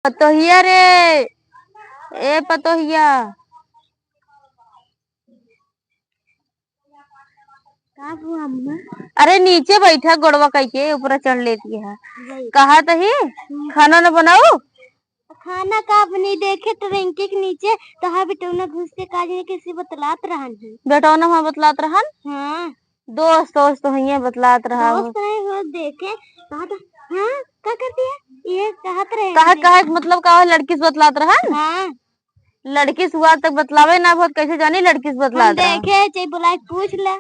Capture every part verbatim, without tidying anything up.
पतोहिया रे, ए पतोहिया। का हुआ अम्मा? अरे नीचे बैठा, गोड़वा कइके ऊपर चढ़ लेती है। वही। कहा तही हम्म। खाना न बनाऊ? खाना का अपनी देखे टंकी के नीचे तोहार बेटौना घुस के का जाने कैसे बतलात रहन है। बेटौना वहाँ बतलात रहन? हाँ। दोस्त, दोस्त तो हियाँ बतलात रहा हो। दोस्त रहे हो, देखे, कहा था, हाँ, का कर दिया? ये कहत रहे कहा, हैं। कहा के मतलब का हो, लड़की से बतलात रहन? हाँ। लड़की से हुआ तक बतलावे ना बहुत, कैसे जानी लड़की से हम बतलात रहन? देखे, चाहे बुलाए के पूछ ले।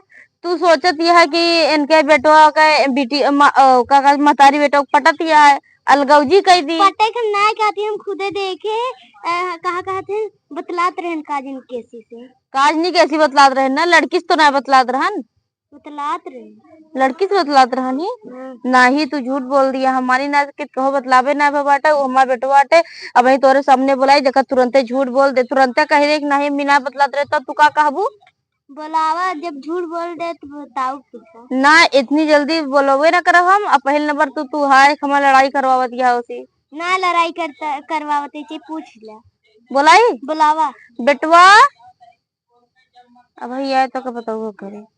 तू सोचत यह है कि इनके बेटवा का बेटी, म-, अ, का, का, महतारी बेटवा के पटत यह है, अलगौजी कह दी। पटे के ना कहती, हम खुदे देखे, अ, कहा कहत हैं, बतलात रहन काजिन केसी से। काजनी कैसी बतलात रहन ना, लड़की से तो ना बतलात रहन। बतलात रहे। लड़की से बतलात रहनी? हाँ। नाही, तू झूठ बोल दिया, हमारी ना के कहो बतलावे ना भे बाटे, वो हमार बेटवा बाटे। अब वही तोरे सामने बोलाई, देखा तुरंते झूठ बोल दे, तुरंते कह दे कि नाही, हम ना बतलात रहे, तब तू का कहबू? बोलावा, जब झूठ बोल दे तो बताऊ किसका? ना, इतनी जल्दी बोलवे ना करब हम। अब पहले नंबर तू, तू हाय, हमार लड़ाई करवावत गया उसी। ना लड़ाई करता, करवावत है, चे पूछ ले। बोलाई? बोलावा। बेटवा, अब भैया तो के बताऊ करे।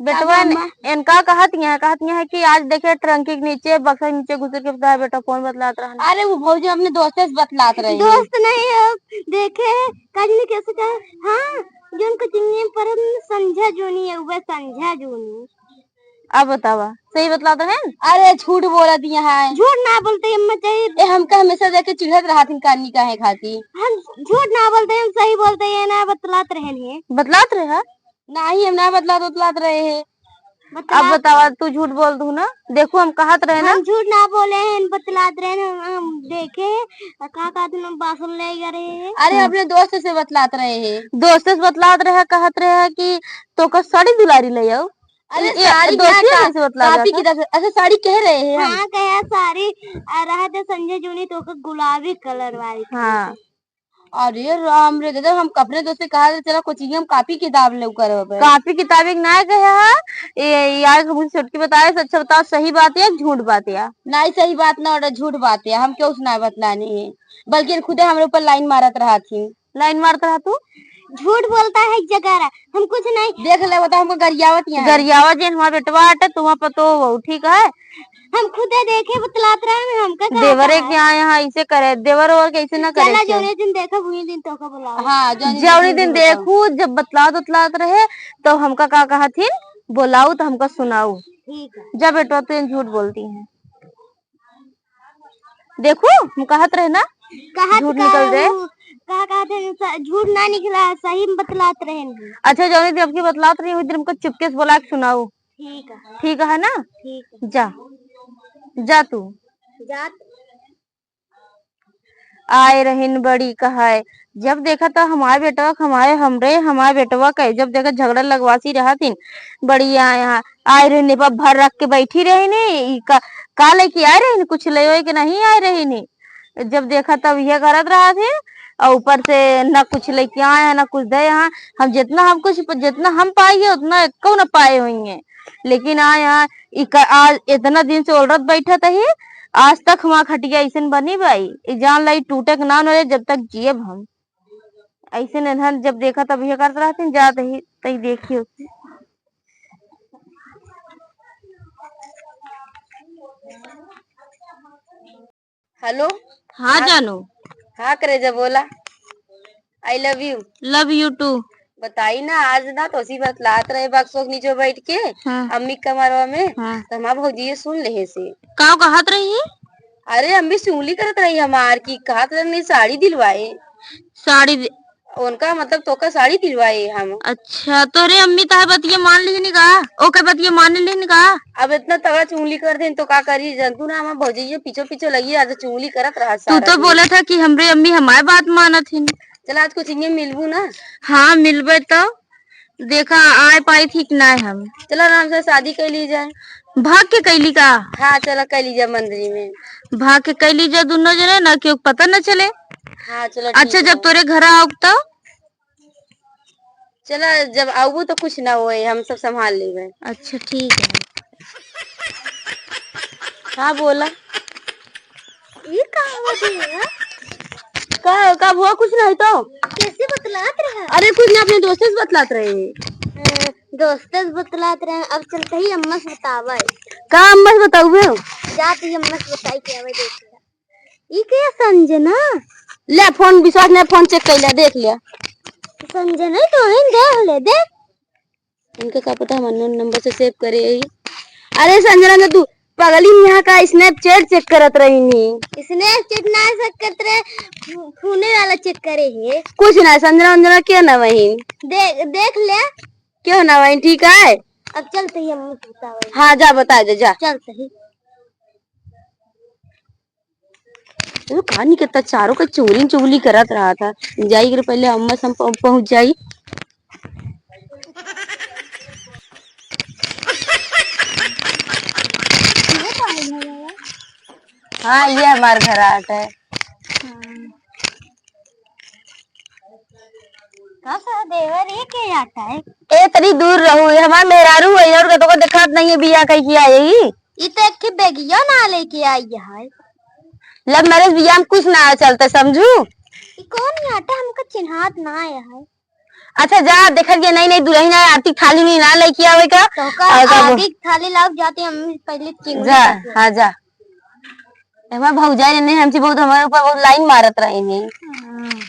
बेटवा तब इनका कहत यहाँ, कहत यहाँ है कि आज देखे टंकी के नीचे, बक्सा के नीचे घुस के बताया बेटा कौन बतलात रहन। अरे वो भौजी अपने दोस्ते से बतलात रही। दोस्त नहीं है, देखे काजनी कैसे कहा, हाँ, जो उनको जिंदगी पर हम संझा जोनी है, वह संझा जोनी। अब बतावा, सही बतलात रहन? अरे झूठ बोलत यहाँ है। झूठ ना बोलते अम्मा, चाहिए। ए, हमका हमेशा देखे चिढ़त रहत हिन कानी काहे खाती। हम झूठ ना बोलते, हम सही बोलते, ये ना बतलात रहन है। बतलात रहे हा? नाही, हम ना बतलात, बतलात रहे है। बतलात अब बतावा, रहे। तू झूठ बोल दू ना। देखू, हम कहत रहे ना। हम झूठ ना बोले हैं, बतलात रहे हैं, हम, हम देखे हैं, और का कहत हैं, हम बासन ले जा रहे हैं। अरे, हाँ। अपने दोस्त से बतलात रहे हैं। दोस्त से बतलात रहे, कहत रहे हैं कि तोका साड़ी दुलारी ले आओ। अरे ये, ये साड़ी दोस्ती ना, कैसे बतला कापी जाता? किताब से, अच्छा, साड़ी कह रहे हैं हम। हाँ, कहे साड़ी, आ, रहा था संजय जूनी तो ओकर गुलाबी कलर वाली। हाँ। अरे राम रे दादा, हम अपने दोस्त से कहा था, चला कोचिंग में कापी किताब ले करब। कापी किताब एक ना कहे है, ये, ये आज हम छोटकी बताए, सच बताओ, सही बात या झूठ बात या? नहीं, सही बात ना, और झूठ बात या, हम क्यों सुना बतलानी है, बल्कि खुदे हमरे ऊपर लाइन मारत रहा थी। लाइन मारत रहा तू? झूठ बोलता है जगारा, हम कुछ नहीं। देख ले, बता हमको गरियावत यहाँ है। गरियावत जेन हमार बेटवा आटे, तुम्हार पतो हो, ठीक है? हम खुदे देखे बतलात रहे हैं, हमका का देवरे पता के है? यहाँ, यहाँ ऐसे करे, देवर ओवर के ऐसे ना करे चला, के। जौने दिन देखब, वही दिन तोका बुलावा। हाँ, जौने जौने दिन दिन देखू, जब बतलात उतलात रहे, तो हमका का कहथिन, बोलाऊ तो हमका सुनाऊ। ठीक है। जब बेटवा तू झूठ बोलती है। देखू, हम कहत रहे ना, कहत झूठ का निकल जाए। हूँ, का कहत है, स-, झूठ ना निकला, सही में बतलात रहे हैं। अच्छा, जौने दिन अबकी बतलात रही, वही दिन हमको चुपके से बोला के सुनाऊ। ठीक है। ठीक है ना? ठीक है। जा, जा तू। जात। आए रहिन बड़ी कहाए, जब देखा त हमारे बेटवा क हमारे, हमरे, हमारे बेटवा के, जब देखा झगड़ा लगवासी रहत हिन, बड़ी आए यहाँ, आए रहिन, नेपा भर रख के बैठी रहिन, ई का, का लेके आए रहिन, कुछ ले के नहीं आए रहिन। जब देखा तब यह करत रहत हिन, और ऊपर से ना कुछ लेके आए हैं, ना कुछ दे हैं। हम जितना, हम कुछ, जितना हम पाई है, उतना एक्को ना पाए हुई हैं। लेकिन आए यहाँ, ई का, आज इतना दिन से ओलरत बैठत ही, आज तक हमार खटिया अइसन बनी बाई, ई जान लाई टूटे के नाम न ले जब तक जियब हम। अइसन एनहन जब देखा तब ये करत रहती, जात ही तई देखियो। हेलो। हाँ हाँ। जानू। हाँ करेजा बोला। I love you। Love you too। बताई ना, आज ना तोसी बतलात रहे बक्सो के नीचे बैठ के, हाँ। अम्मी के कमरवा में, हाँ। तो हमार भौजी ये सुन लेहे से। का कहत रही? अरे अम्मी चुगली करत रही हमार की कहत रही साड़ी दिलवाए। साड़ी दि- उनका मतलब तोका साड़ी दिलवाए हम। अच्छा, तोरे अम्मी तोहार बतिया मान लिहिन का? ओकर बतिया मान लिहिन का? अब इतना तगड़ा चुगली कर देन तो का करी, जनतू ना हमार भौजी ये पीछे पीछे लगी आज चुगली करत रहा तू सारा तो दिन। बोलत है कि हमरे अम्मी हमार बात मानत हिन। चला आज कुछ इन्हें मिलबू ना। हाँ, मिलबे तो। देखा, आए पाई थी कि नाय हम। चला आराम से शादी कर ली जाए। भाग के कैली का? हाँ, चला कर ली जाए मंदिर में। भाग के कैली जाए दोनों जने, ना केहू पता न चले। हाँ, चलो अच्छा, ठीक जब है। तोरे घर आओ तो? चला, जब आऊबू तो कुछ ना होए, हम सब संभाल लेबे। अच्छा, ठीक है। हाँ, बोला। ये का हुआ भैया? का, का हुआ? कुछ नहीं तो। कैसे बतलात रहा? अरे कुछ ना, अपने दोस्ते से बतलात रहे। हाँ, दोस्ते से बतलात रहे। अब चलते ही अम्मा से बतावे। का अम्मा से बतावे? जाते ही अम्मा से बताई के आवे, देख ले। ई के संजना? ले फोन विश्वास नहीं, फोन चेक कर ले, देख ले। संजना ही तो है, देख ले, देख। इनका का पता हम अननोन नंबर से सेव करे ही। अरे संजना, तो तू पगली यहाँ का स्नैपचैट चेक करत रही नी? स्नैपचैट ना चेक करत रहे, फू-, फूने वाला चेक करे है। कुछ ना, संजना वंजना के ना वही। दे-, देख ले। क्यों ना वही, ठीक है? अब चलते ही हम बतावे। हाँ, जा बता दे, जा। चलते ही। वो कहानी के त चारों के चुगली चुगली करत रहा था। जाई के पहले अम्मा से हम पहुं-, पहुंच जाई। हाँ, ये हमार घर आट है। का कहा देवर, ये के आटा है? ए, तनी दूर रहू, ये हमार मेहरारू है और तोको देखात नहीं है, बिया कहीं की आई। ई तो एक ठे बेगियो ना लेके आई है। लव मैरिज बिया में कुछ ना चलता, समझू? ई कौन आटा, हमका चिन्हात ना आया है। अच्छा जा, देखत ये नई नई दुल्हन है, आरती थाली नहीं ना लेके आवे का। तो का और का आरती थाली लाओ, जाते हम पहले चिंगड़ी जा, करके। हाँ जा। हमार भौजाई ने हमसे बहुत, हमारे ऊपर बहुत लाइन मारत रही है। हाँ।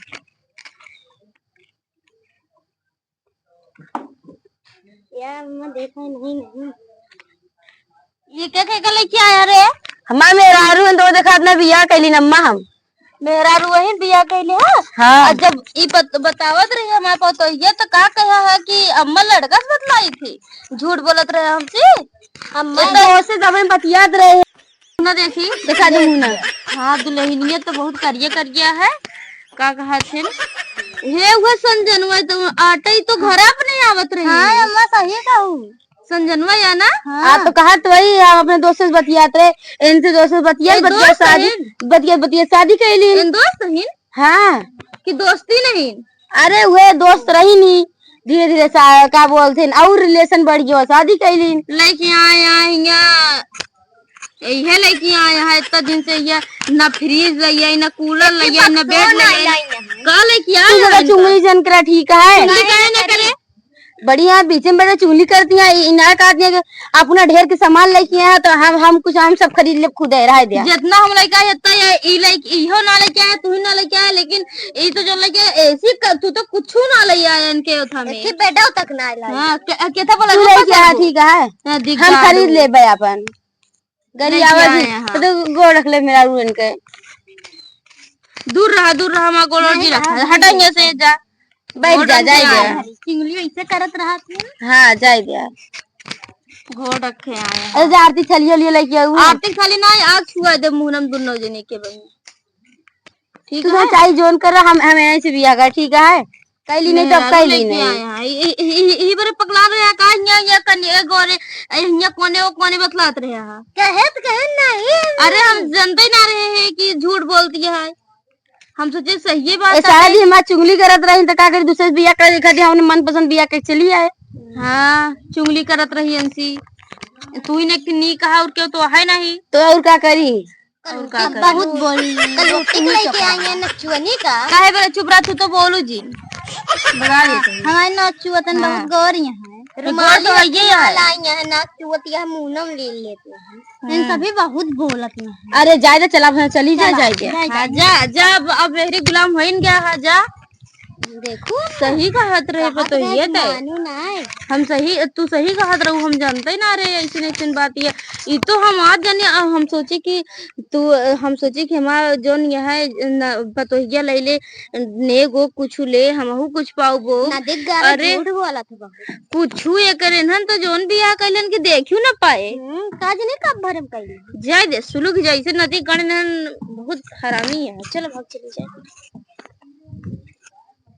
यार, मैं देखा नहीं, नहीं। ये क्या कह के लेके आया रे? हमार मेहरारू हैं, तो देखा अपना बियाह कैली न अम्मा हम। मेहरारू वही बियाह कैले है? हाँ। और जब ई बत-, बतावत रही हमारे पास, तो ये तो का कहा है कि अम्मा लड़का से बतलाई थी, झूठ बोलत रहे हमसे। अम्मा ये तो दोस्त से जब हम बतियात रहे। ना देखी। देखा दे मुंह ना। हाँ, दुल्हनिया तो बहुत करिया करिया है। का कहा थे? हे, उहे संजनवा तो आटा ही तो घर अपने आवत रही। हाँ, अम्मा सही कहू। संजनवा या ना? हाँ। आ तो कहा तो वही, हम अपने दोस्त से बतियात रहे, इनसे दोस्त से बतिया, ए, बतिया दोस्त शादी, हैं। बतिया, बतिया शादी कैली। इन दोस्त हैं? हाँ। कि दोस्ती नहीं? अरे, उहे दोस्त रही नी, धीरे धीरे सा-, का बोलते हैं, और रिलेशन बढ़ गया, शादी कैली। लेके आए, आए यहाँ, यही लेके आए हैं, इतना दिन से ये ना फ्रिज लइया, ना कूलर लइया, ना बेड लइया। का लेके आए तू हैं ज्यादा इनका? चुंगली जन करा, ठीक है? चुंगली काहे ना करे? बढ़िया, बीच में बैठे चुगली करती हैं, इ-, इन्हें कहती हैं कि अपना ढेर के सामान लेके आया, तो हम, हम कुछ, हम सब खरीद ले खुद है, रह दिया। जितना हम लेके आए, इतना ये, ई लेके, इहो ना लेके आए, तू ही ना लेके आए, लेकिन ई तो जो लेके आए, ऐसी कर, तू तो कुछ ना ले आए इनके उठा में। एक बेडो तक ना लाई। हाँ, के-, केथा बोला तू ना लेके आया, पकड़। ठीक है? हाँ, दिख हम जा खरीद दो। लेबे अपन। गरी लेके आवाज आए हैं। तो गोड़ रख ले मेरा उनके। दूर रहा, दूर रहा, हमारा गोड़ नहीं, नहीं रखा। हाँ, हटा नहीं। यहाँ से, जा। बैठ जा, जाए दे। चिंगली ऐसे करत रहा थी। हाँ, जाए दे। घोड़ रखे आए हैं। अरे, जा आरती छलियो लियो लेके आऊ। आरती खाली ना, आज छुआ दे मुहनम दुनो जने के बहिन। ठीक तू है? चाहे जोन कर, हम, हम ऐसे बिया का, ठीक है? कैली नहीं, तो अब मेहरारू कैली लेके नहीं। आए हैं। ई, ई, ई, ई, ई बरे पगला रहे हैं का? हियाँ, हियाँ कने, ए गोरे, ए, हियाँ कोने, वो कोने बतलात रहे हैं। कहे तो कहे नहीं। अरे, हम जानते ही ना रहे हैं कि झूठ बोलती है। हम सोचे सही बात ए, है। शायद ही हमार चुगली करत रही, तो का करी, दूसरे से बिया कर देखा दिया, हमने मनपसंद बिया के चली आए। हाँ, चुगली करत रही अंसी। तू ही ने कि नी कहा, और क्यों तो है नहीं। तो और का करी? और का करी? बहुत बोली। कलूटी के लेके आई है नचुअनी का। काहे बोले चुप रहा, तू तो बोलू जी। बगा देते हैं। हमारे नचुअतन हाँ। बहुत गौर यहाँ है। तो रुमाल गौर तो ये है। लाई है, नचुअत यह मुनम ले लेते हैं। इन हाँ। सभी बहुत बोलत में है। अरे जाए दे, चला भाई, चली जा, चला, जाए दे। जाए, हाँ, जाए। जा, जा, अब, अब मेहरी गुलाम होइन गया, हाँ, जा। देखो ना। सही कहत रहे, कहत पतोहिए रहे ते। मानू ना है। हम सही, तू सही कहत रहू, हम जानते ना रहे ऐसी न ऐसी बात ये। ई तो हम आज जाने, अ, हम सोचे कि तू, अ, हम सोचे कि हमार जौन यहाँ न, पतोहिया ले ले, नेगो कुछ ले, हमहू कुछ पाउबो। ना देख गारा अरे। झूठ बोला था। कुछु एकरे नन तो जौन बियाह कैलन कि देखियो ना पाए। हम्म, का जाने कब भरम कैले। जाए दे, सुलुक जैसे नदी गणनन बहुत हरामी है। चलो भाग चली जाए।